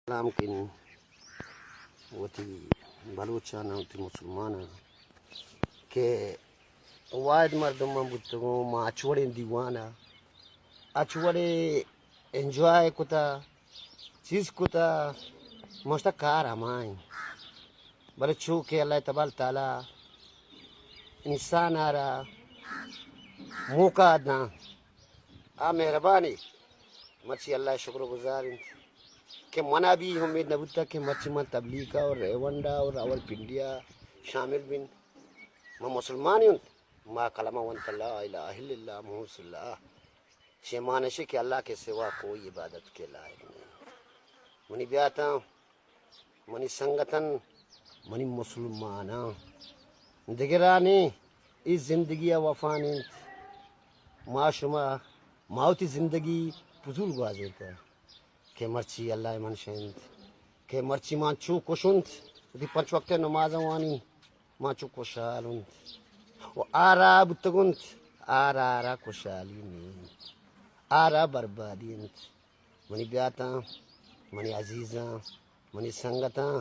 سلام کن وتی بلوچاں، وتی مسلماناں کہ واحد مردم من بوتگوں، ما اچ وڑیں دیوان ءَ اچ وڑے انجوائے کتا، چیز کتا، مشتا کار ہمائیں۔ بلے چو کہ اللہ تبارک تعالی انسان ءَ را موقع داں، آ مہربانی۔ مرچی اللہ ءِ شکر ءُ گزار انت کہ منا بھی امید نہ بوتا کہ مرچی من تبلیغ ءَ اور ریونڈ ءَ اور راولپنڈی ءَ شامل بین۔ من مسلمان انت، ما کلمہ ونت، لا الہ الا اللہ محمد رسول اللہ۔ چہ معنی اش کہ اللہ کے سوا کوئی عبادت کے لائق نہیں۔ منی بیاتاں، منی سنگتاں، منی مسلماناں، دگرانی اے زندگی ءَ وفا نہ انت۔ ما شما، ما وتی زندگی فضول گوازینتہ کہ مرچی اللہ ءِ منشا انت، کہ مرچی ما چو خوش انت، وتی پنچ وقت نماز وانی، ما چو خوشحال انت۔ و آ را بوتگ انت، آ را، آ را خوشحالی نہ انت، آ را بربادی انت۔ منی بیاتاں، منی عزیزاں، منی سنگتاں،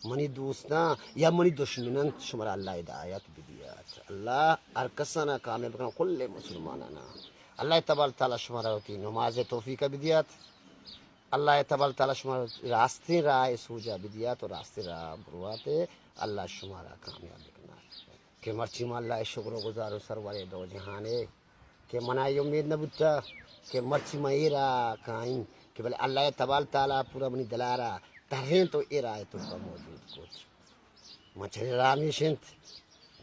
منی دوستاں یا منی دشمناں، شمارا اللہ ہدایت بدیات۔ اللہ ہر کسانا کامیاب کنات، کل مسلمانانا۔ اللہ تبارک تعالی شمارا وتی نماز توفیق بدیات۔ اللہ تبارک تعالی شمارا راستیں راہ سوجا بدیات و راستیں راہ بروات۔ اللہ شمارا کامیاب بکنات۔ کہ مرچی ما اللہ شکر و گزار و سرور دو جہانے کہ منا اے امید نہ بوتا کہ مرچی ما اے راہ کائیں، کہ بلے اللہ تبارک تعالی پورا منی دلارا ترینت و اے راہ توکا موجود کت۔ من چرے راہ ہمیش انت،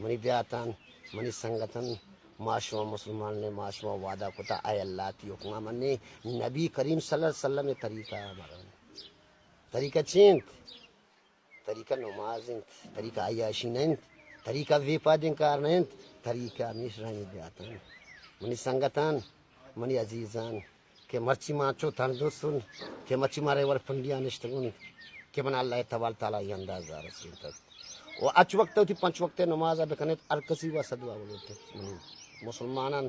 منی بیاتان، منی سنگتن، ما شما مسلمان نے، ما شما وعدہ کتا، اے اللہ تی حکمہ منی، نبی کریم صلی اللہ علیہ وسلم طریقہ مرن۔ طریقہ چی انت؟ طریقہ نماز انت، طریقہ عیاشی نہ انت، طریقہ ویپادیں کار نہ انت، طریقہ ہمیش رہنی بیاتان۔ منی سنگتان، منی عزیزان، کہ مرچی ما چو تندرست ان، کہ مرچی ما ریور پنڈیا نشتگ ان، کہ من اللہ تبارک تعالی ای اندازہ رسینتگ۔ و اچ وقت وتی پنچ وقت نماز بکنیت، ہر کسی واسطہ دعا بلوٹیت۔ منی مسلمانان،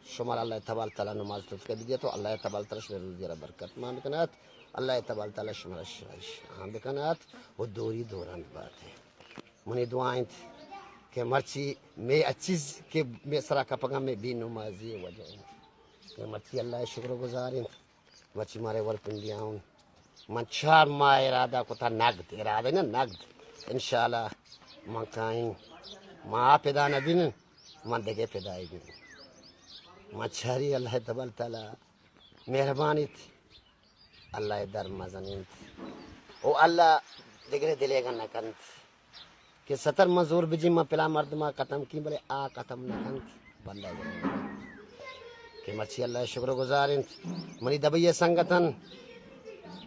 شمارا اللہ تبارک تعالی نماز توفیق بدیات و اللہ تبارک تعالی شمے روزی را برکت مان بکنات۔ اللہ تبارک تعالی شمارا شاش آن بکنات و دوری دوران بات۔ منی دعا انت کہ مرچی مے اچیز کہ مے سرا کپگا مے بے نمازی وجہ انت۔ کہ مرچی اللہ شکر گزار انت۔ مرچی مارے ور پنڈی آؤں۔ من چار ماہ ارادہ کتا نقد، ارادہ نہ نقد۔ انشاءاللہ من کائیں۔ ما آ پدا نہ بین، من دگہ پدا ای بین۔ من چاری اللہ تبارک تعالی مہربان ایت۔ اللہ در مزن انت۔ او اللہ دگرے دلیگا نہ کنت۔ کہ ستر من زور بجی من پلا مردما ختم کی، بلے آ ختم نہ کنت۔ بندہ گرے۔ کہ مرچی اللہ شکر گزار انت۔ منی دبئی سنگتن،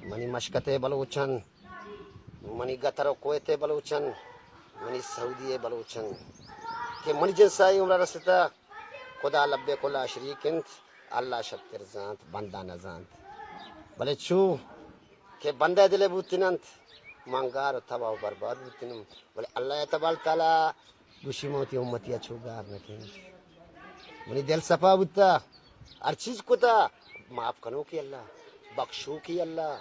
منی مشکتے بلوچن، منی گتر و کویتے بلوچن، منی سعودی بلوچن، کہ منی جنسائی عمرہ رستا، خدا لبیک و لا شریک انت، اللہ شتر زانت، بندہ نہ زانت۔ بلے چو کہ بندہ دل بوتن انت، من گار و تباہ و برباد بوتنم۔ بلے اللہ تبارک تعالی گوشی من وتی امتی چو گار نہ کنت۔ منی دل صفا بوتا، ہر چیز کتا، معاف کنوکی اللہ، بخشوکی اللہ،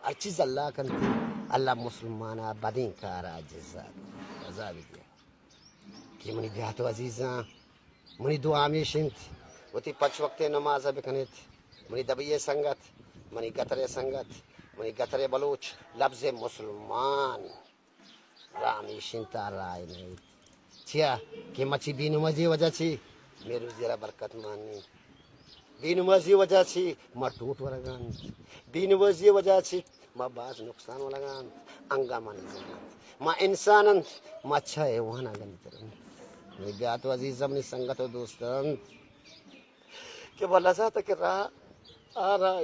ہر چیز اللہ کنتی۔ اللہ مسلمانا بدیں کارا جزا، جزا بدیا۔ کہ منی بیات و عزیزاں، منی دعا ہمیش انت، وتی پنچ وقت نماز بکنیت۔ منی دبئی سنگت، منی گتر سنگت، منی گتر بلوچ، لبز مسلمان را ہمیش انت، راہ نہ انت۔ چیا کہ مچی بے نمازی وجہ چی مے روزی را برکت مانی۔ بے نمازی وجہ چی ما ٹوٹ ورگا انت۔ بے نمازی وجہ چی ما باز نقصان ولگا انت، انگا ما نزانت۔ ما انسان انت، ما چہ حیوانا گنتر انت۔ منی بیات و عزیز، منی سنگت و دوست انت کہ ما نزانت کہ راہ آ راہ،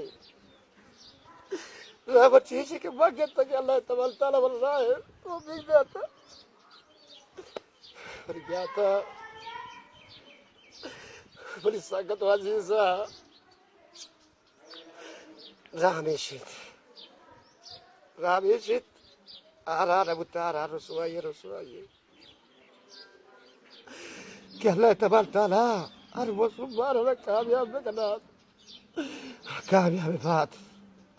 راہ بر چیزی کہ ما گنت کہ اللہ تبارک تعالی بر راہ ہے، تو بھی بیات۔ منی بیات، منی سنگت و عزیزا، راہ ہمیش انت۔ راہ ہمیش انت۔ آ راہ نہ بوتا، آ راہ رسوائی، رسوائی۔ کہ اللہ تبارک تعالی ہر مسلمان را کامیاب بکنات۔ کامیاب بات۔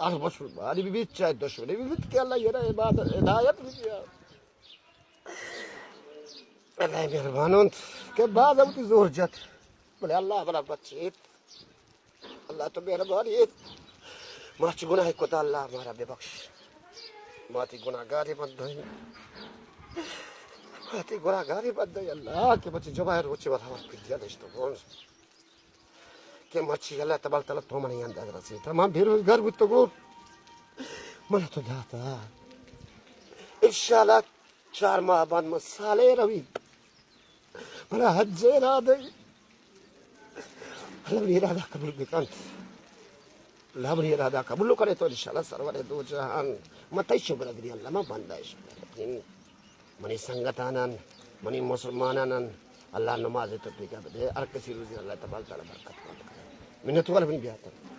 ہر مسلمانی بہ بیت، چاہے دشمنی بہ بیت، کہ اللہ ءَ را عبادت ہدایت بہ دیا۔ اللہ مہربان انت کہ باز وتی زور جت، بلے اللہ منا بچیت۔ اللہ تو مہربانی ایت۔ ما چہ گناہ کتا، اللہ مارا ببخش۔ ما تئی گناہگاریں بندہ ایں۔ ما تئی گناہگاریں بندہ ایں اللہ، کہ بچے جمعہ روچے وت ہمر پدیا نشتگوں۔ کہ مرچی اللہ تبارک تعالیٰ تو منی انداز رسیت۔ من بے روزگار بوتگوں۔ من تو داتا۔ انشاءاللہ چار ماہ بعد من سالے روی۔ منا حج ارادہ ای۔ اللہ منی ارادہ قبول بکنت۔ اللہ منی ارادہ قبول کنے تو انشاءاللہ سرور دو جہان۔ من تئی شکر گزاری اللہ، من بندہ شکر گزاری۔ منی سنگتانان، منی مسلمانانان، اللہ نماز توفیق بدے۔ ہر کسی روزی اللہ تبارک تعالیٰ برکت بند کنے۔ منت وال منی بیاتن۔